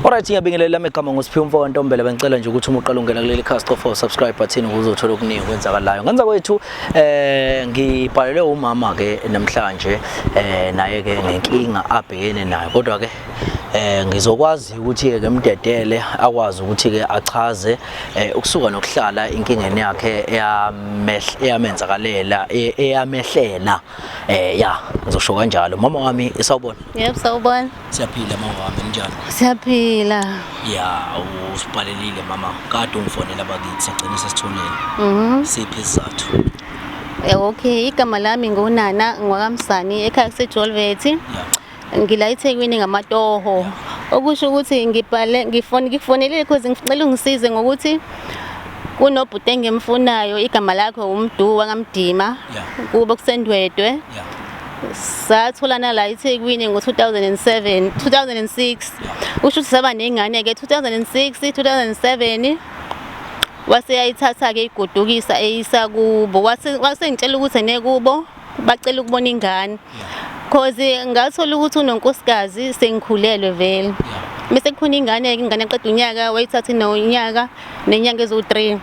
Alright, ngiyabingelela megama ngoSiphiwe umfo kaNtombela. Bengicela nje ukuthi uma uqala ungena kuleli khasi, cofa subscribe button ukuze uthole okuningi okwenzakalayo. Ngenza kwethu ngibhalelwe umama ke namhlanje, naye ke ngenkinga abhekene nayo, kodwa ke ngizokwazi ukuthi ke mdedele akwazi ukuthi ke achaze ukusuka nokuhlala inkingeni yakhe eyamenzakalela, eyamehlela. Ya, ngizosho kanjalo. Mama wami, sawubona. Yebo, sawubona. Siyaphila mama wami, njani? Siyaphila. Ya, usibhalelile mama, kade ungifonela bakithi, sagcina sesitholene. Siphi isizathu? Okay, igama lami nguNana ngwakamsani, ekhaya kuseJolvet. Ngila eThekwini ngamatoho. Okusho ukuthi ngibhale ngifone ngikufonelile because ngicela ungisize ngokuthi kunobhuti engimfunayo, igama lakhe uMdu wakamdima. Kubo kuseNdwedwe. Satholana la eThekwini ngo-2007, 2006. Kusho ukuthi saba nengane ke 2006, 2007, wase yayithatha ke igodukisa eyisa kubo, wase ngitshela ukuthi nekubo bacela ukubona ingane, cause ngathola ukuthi unonkosikazi sengikhulelwe vele. Bese kukhona ingane ke, ingane yaqeda unyaka, wayithatha nonyaka nenyanga eziwu-3,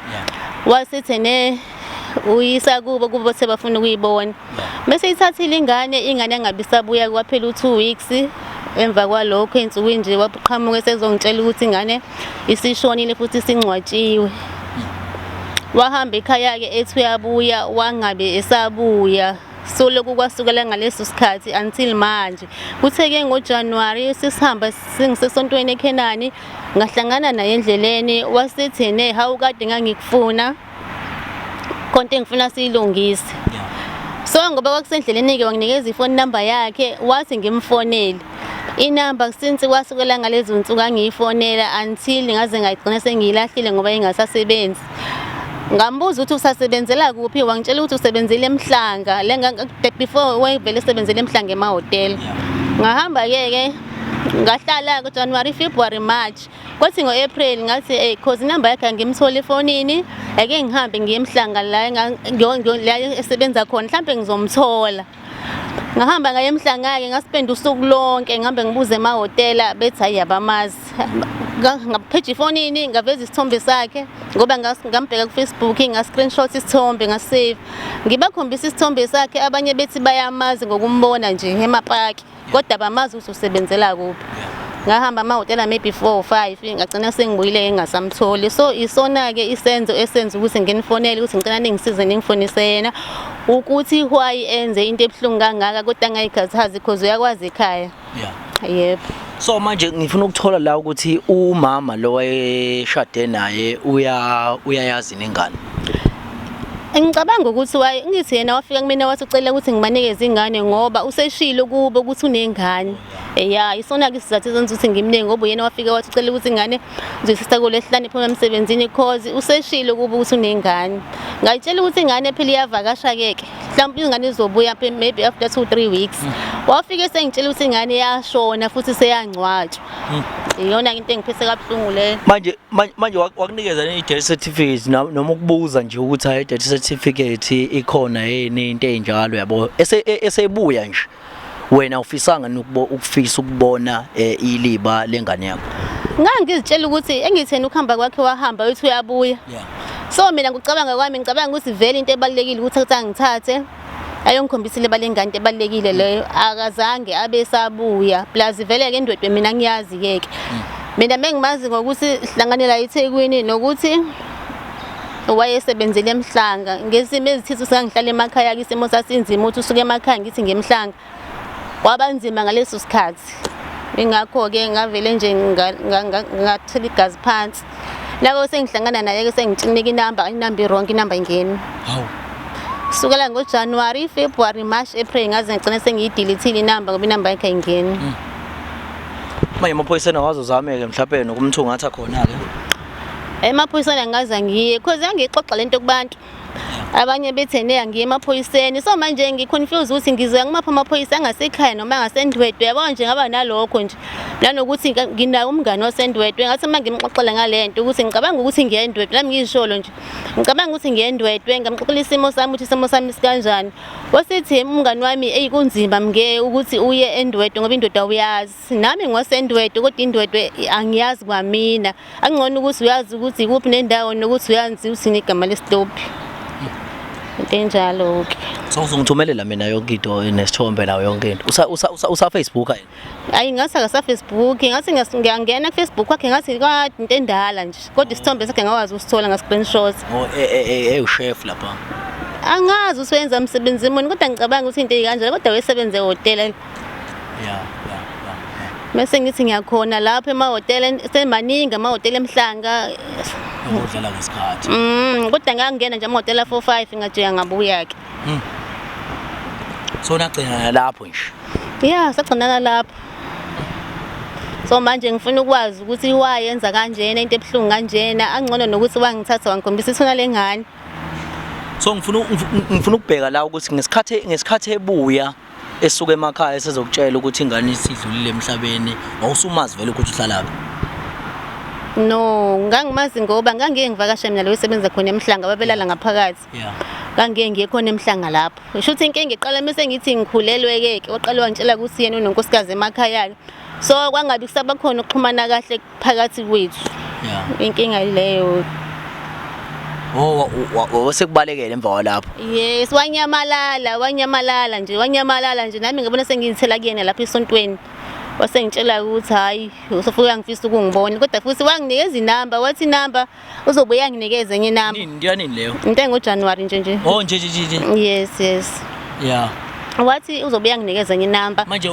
wasithi ne uyisa kubo, kubo sebafuna ukuyibona. Bese ithathile ingane, ingane yangabe isabuya. Kwaphela u-2 weeks emva kwalokho, ey'nsukwini nje waqhamuka esezongitshela ukuthi ingane isishonile futhi isingcwatshiwe. Wahamba ekhaya-ke ethi uyabuya, wangabe esabuya. So lokhu kwasukela ngaleso sikhathi until manje. Kuthe-ke ngoJanuwari sesihamba singisesontweni eKhenani, ngahlangana naye endleleni, wasithi ne hawu, kade ngangikufuna, konke engifuna siyilungise. So ngoba kwakusendleleni-ke, wanginikeza ifoni number yakhe, wathi ngimfonele inamba. Since kwasukela ngalezo nsuku angiyifonela until ngaze ngayigcina sengiyilahlile ngoba ingasasebenzi. Ngambuza ukuthi usasebenzela kuphi, wangitshela ukuthi usebenzele eMhlanga le before wayevele esebenzele eMhlanga emahhotela. Ngahamba-ke ke ngahlala ku-January, February, March. Kwathi ngo-April ngathi, "Ey, cause inamba yakhe angimtholi efonini, ake ngihambe ngiye eMhlanga la la esebenza khona, mhlampe ngizomthola." Ngahamba ngaye eMhlanga-ke, ngaspenda usuku lonke ngihambe ngibuze emahhotela, bethi hhayi, abamazi. Ngapheja ifonini, ngaveza isithombe sakhe ngoba ngambheka ku-Facebook, nga-screenshot isithombe, ngasave, ngibakhombisa isithombe sakhe. Abanye bethi bayamazi ngokumbona nje emapaki, kodwa bamazi ukuthi usebenzela kuphi. Ngahamba amahhotela maybe 4 or 5, ngagcina sengibuyile ngingasamtholi. So isona-ke isenzo esenza ukuthi nginifonele ukuthi ngicela ningisize ningifonise yena, ukuthi why enze into ebuhlungu kangaka kodwa angayikhathazi, cause uyakwazi ekhaya. Yebo. So manje ngifuna ukuthola la ukuthi umama lo wayeshade naye uyayazi nengane? Ngicabanga ukuthi waye ngithi yena wafika kumina wathi ucela ukuthi ngibanikeze ingane ngoba useshilo kubo ukuthi unengane. Ya, isona-ke isizathu esenza ukuthi ngimnike, ngoba uyena wafika wathi ucela ukuthi ingane uzoyisisa kulesihlanu iphuma emsebenzini, cause useshilo kubo ukuthi unengane. Ngayitshela ukuthi ingane phela iyavakasha-ke ke, mhlawumbe ingane izobuya maybe after 2-3 weeks. Wafike esengitshela ukuthi ingane iyashona futhi seyangcwatshwa. Iyona into engiphethe kabuhlungu leyo. Manje wakunikeza i-death certificate noma ukubuza nje ukuthi hayi, i-death certificate ikhona yini, into ey'njalo yabo? Esebuya nje wena ufisanga ukufisa ukubona iliba lengane yakho? Ngangizitshela ukuthi engitheni ukuhamba kwakhe wahamba uthi uyabuya. So mina ngikucabanga kwami, ngicabanga ukuthi vele into ebalulekile ukuthi athi angithathe ayongikhombisa iliba lengane, into ebalulekile leyo. Akazange abe sabuya. Plus vele ke eNdwedwe mina ngiyazi ke ke. Mina bengimazi ngokuthi sihlanganela eThekwini nokuthi wayesebenzele eMhlanga. Ngesimo ezithize usangihlala emakhaya ke, isimo sasinzima ukuthi usuke emakhaya ngithi ngemhlanga. Kwabanzima ngaleso sikhathi. Ingakho-ke ngavele nje ngathela igazi phansi. Labo sengihlangana naye-ke sengitshinika inamba, inamba i-wrong, inamba ingeni. Hawu. Kusukela ngoJanuary, February, March, April, ngaze ngigcine sengiyidelethile inamba ngoba inamba yakhe ayingeni. Manje emaphoyiseni awazozame-ke mhlawumbe nokumthungatha khona-ke? Emaphoyiseni angaze ngiye cause angiyixoxa lento kubantu. Abanye bethe ne angiye emaphoyiseni. So manje ngi-confuse ukuthi ngizoya kumaphi amaphoyisa, angasekhaya noma angaseNdwedwe. Yabo nje ngaba nalokho nje. Nanokuthi nginawo umngani waseNdwedwe, ngathi uma ngimxoxela ngale nto ukuthi ngicabanga ukuthi ngiye eNdwedwe, nami ngizisholo nje. Ngicabanga ukuthi ngiye eNdwedwe, ngamxoxela isimo sami ukuthi isimo sami sikanjani. Wasithi umngani wami, eyi kunzima mnge ukuthi uye eNdwedwe ngoba indoda awuyazi. Nami ngwaseNdwedwe kodwa iNdwedwe angiyazi kwamina. Angcono ukuthi uyazi ukuthi ikuphi nendawo nokuthi uyazi uthini igama lesitobhi. Into enjalo-ke. So uzongithumelela mina yonke into nesithombe nayo yonke into. Usa usa usa, usa Facebook yini? Ayi ngathi akasa Facebook, ngathi ngiyangena ku Facebook kwakhe ngathi kade into endala nje. Kodwa isithombe sakhe ngakwazi ukusithola nga screenshot. Oh eh eh chef lapha. Angazi usebenza umsebenzi muni kodwa ngicabanga ukuthi into eyikanjalo kodwa wesebenze ehhotela. Yeah. Mase ngithi ngiyakhona lapho emahhotela semaningi amahhotela eMhlanga. Ukudlala ngesikhathi. Kodwa ngangena nje amahhotela 4 5 ngajika ngabuya ke. So nagcina lapho nje. Yeah, sagcinana lapho. So manje ngifuna ukwazi ukuthi why yenza kanjena into ebuhlungu kanjena, angcono nokuthi wangithatha wangikhombisa ithuna lengane. So ngifuna ukubheka la ukuthi ngesikhathi ebuya esuka emakhaya esezokutshela ukuthi ingane isidlulile emhlabeni, wawusumazi vele ukuthi uhlalaphi? No, ngangimazi ngoba ngangiye ngivakashe mina lo esebenza khona eMhlanga, babelala ngaphakathi. Ngangiye ngiye khona eMhlanga lapho. Ngisho ukuthi inkinga iqala mese ngithi ngikhulelwe ke ke waqala wangitshela ukuthi yena unonkosikazi emakhaya. So kwangabi kusaba khona ukuxhumana kahle phakathi kwethu. Inkinga leyo. Oh, wasekubalekela emva kwalapho. Yes, wanyamalala, wanyamalala nje, wanyamalala nje nami ngibona sengiyithela kuyena lapha esontweni. Wasengitshela ukuthi hayi, usufika ngifisa ukungibona kodwa futhi wanginikeza inamba, wathi inamba uzobuye anginikeze enye inamba. Nini, into yanini leyo? Into engoJanuary nje nje. Oh, nje nje nje. Yes, yes. Wathi uzobuye anginikeze enye inamba. Manje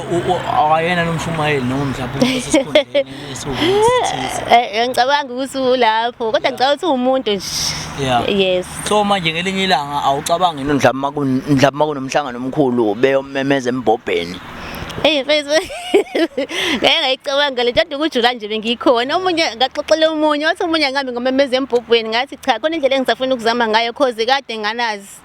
awayena nomshumayeli noma mhlawumbe umuntu osesikhundleni esiwukuthi. Ngicabanga ukuthi ulapho kodwa ngicabanga ukuthi uwumuntu nje. Yes. So manje ngelinye ilanga awucabangi yini mhlawumbe makunomhlangano omkhulu beyomemeza embhobheni? Hey mfethu. Ngeke ngayicabanga le nto ukujula nje bengikhona. Omunye ngaxoxela omunye wathi omunye angabe ngomemeza embhobhweni, ngathi cha khona indlela engisafuna ukuzama ngayo cause kade nganazi.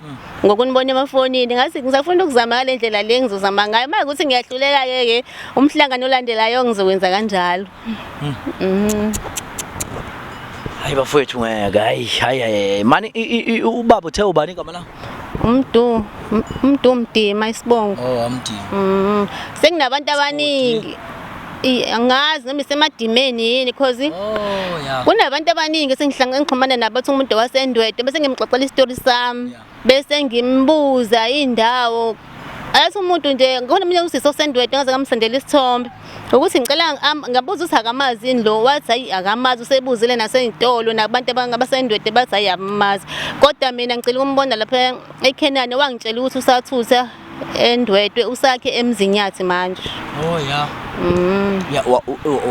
Ngokunibona emafonini ngathi ngisafuna ukuzama ngale ndlela le ngizozama ngayo. Manje ukuthi ngiyahluleka ke ke umhlangano olandelayo ngizokwenza kanjalo. Hayi bafowethu ngeke, hayi hayi hayi. Mani ubaba uthe ubani igama lakho? Umdu, Umdu Mdima isibongo. Oh, Mdima. Sekunabantu abaningi. Angazi noma isemadimeni yini cause Oh, yeah. kunabantu abaningi esengihlangana ngixhumana nabo bathi umuntu waseNdwedwe bese ngimxoxela isitori sami. Bese ngimbuza indawo. Ayathi umuntu nje khona omunye usisi oseNdwedwe ngaze ngamsendela isithombe. Ukuthi ngicela ngabuza ukuthi akamazi yini lo, wathi hayi akamazi, usebuzile nasey'tolo nabantu abaseNdwedwe bathi hayi abamazi. Kodwa mina ngicela ukumbona lapha eKhenani, wangitshela ukuthi usathutha eNdwedwe, usakhe eMzinyathi manje. Oh yeah. Yeah,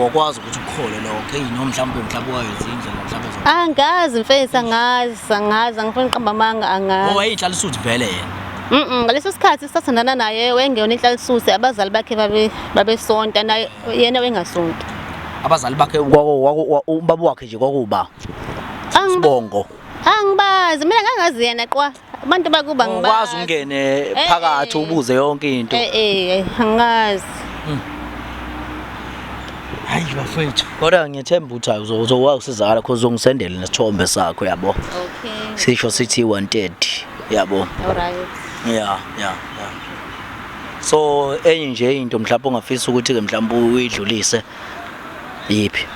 wakwazi ukuthi ukhole lokho, hey noma mhlawumbe wayenza indlela mhlawumbe Angazi mfethu, angazi, angazi, angifuni uqamba amanga, angazi. Oh, wayeyinhlalisuthi vele yena. Ngaleso sikhathi sisathandana naye wayengeyona inhlalisuthi, abazali bakhe babesonta naye yena wengasonti. Abazali bakhe ubaba wakhe nje kwakuba Sibongo. Angibazi, mina ngangazi yena qwa. Abantu bakuba ngibazi. Ukwazi ungene phakathi ubuze yonke into. Angazi. Hayi bafethu. Kodwa ngiyethemba ukuthi hayi uzokwazi ukusizakala cause uzongisendela nesithombe sakho yabo. Okay. Sisho sithi wanted yabo. All right. Yeah. So enye nje into mhlawumbe ongafisa ukuthi ke mhlawumbe uyidlulise yiphi?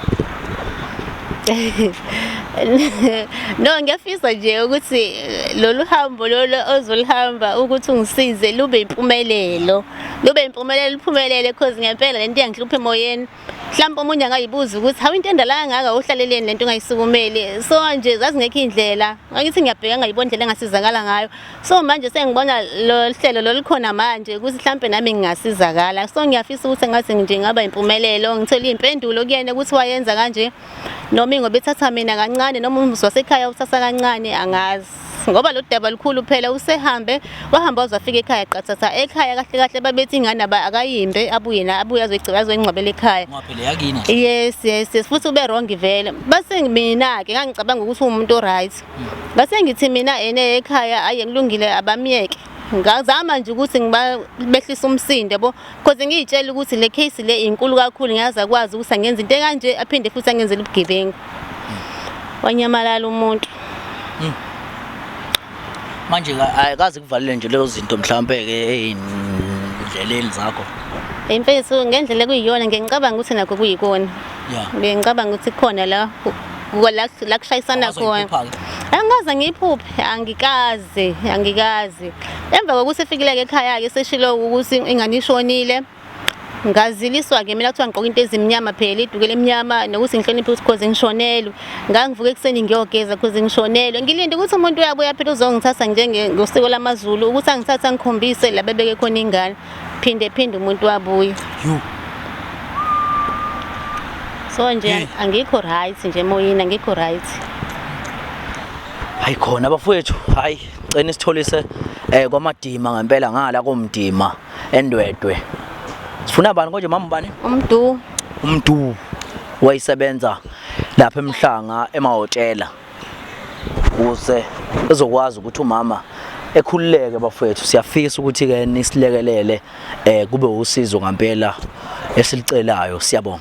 No, ngiyafisa nje ukuthi lolu hambo lolu ozolihamba ukuthi ungisize lube impumelelo. Lube impumelelo, liphumelele cause ngempela lento iyangihlupha emoyeni. Mhlawumbe omunye angayibuza ukuthi hawu into endala kangaka uhlaleleni lento ungayisukumeli. So nje zazingekho indlela. Ngakithi ngiyabheka ngayibona indlela engasizakala ngayo. So manje sengibona lo hlelo lolukhona manje ukuthi mhlambe nami ngingasizakala. So ngiyafisa ukuthi ngathi nje ngaba impumelelo, ngithole impendulo kuyena ukuthi wayenza kanje. Noma ingoba ethatha mina kancane noma umuzi wasekhaya uthatha kancane angazi. Ngoba lo daba lukhulu phela usehambe wahamba waze wafika ekhaya qathatha ekhaya kahle kahle babethi ingane akayimbe abuye na abuye azoyigcina azoyingcwabela ekhaya. Ngoba phela yakini. Yes yes yes futhi ube wrong vele. Base mina ke ngangicabanga ukuthi uwumuntu o right. Base ngithi mina ene ekhaya aye kulungile abamyeke. Ngazama nje ukuthi ngibabehlisa umsindo yabo because ngiyitshela ukuthi le case le inkulu kakhulu ngiyazi akwazi ukuthi angenza into ekanje aphinde futhi angenzele ubugebengu. Wanyamalala umuntu. Manje ayikaze kuvalele nje lezo zinto mhlambe ke ey'ndleleni zakho. Imfethu ngendlela ekuyiyona ngiyacabanga ukuthi nakho kuyikona. Yeah. Ngiyacabanga ukuthi kukhona la la la kushayisana khona. Angikaze ngiyiphuphe, angikaze, angikaze. Emva kokuthi efikile-ke ekhaya-ke seshilo ukuthi ingane ishonile. Ngaziliswa-ke mina kuthiwa ngigqoke into ezimnyama phela iduku elimnyama nokuthi ngihloniphe ukuthi cause ngishonelwe. Ngangivuka ekuseni ngiyogeza cause ngishonelwe. Ngilinde ukuthi umuntu uyabuya phela uzongithatha njengosiko lamaZulu ukuthi angithathe angikhombise la bebeke khona ingane. Phinde phinde umuntu wabuya. Yo. So nje Hey. angikho right nje emoyeni angikho right. Hayi khona bafowethu, hayi cela isitholise kwaMadima ngempela ngala koMdima eNdwedwe. Sifuna bani konje mama bani? Umdu. Umdu wayisebenza lapha eMhlanga emahhotela. Ukuze ezokwazi ukuthi umama ekhululeke bafowethu siyafisa ukuthi ke nisilekelele kube usizo ngempela esilicelayo siyabonga.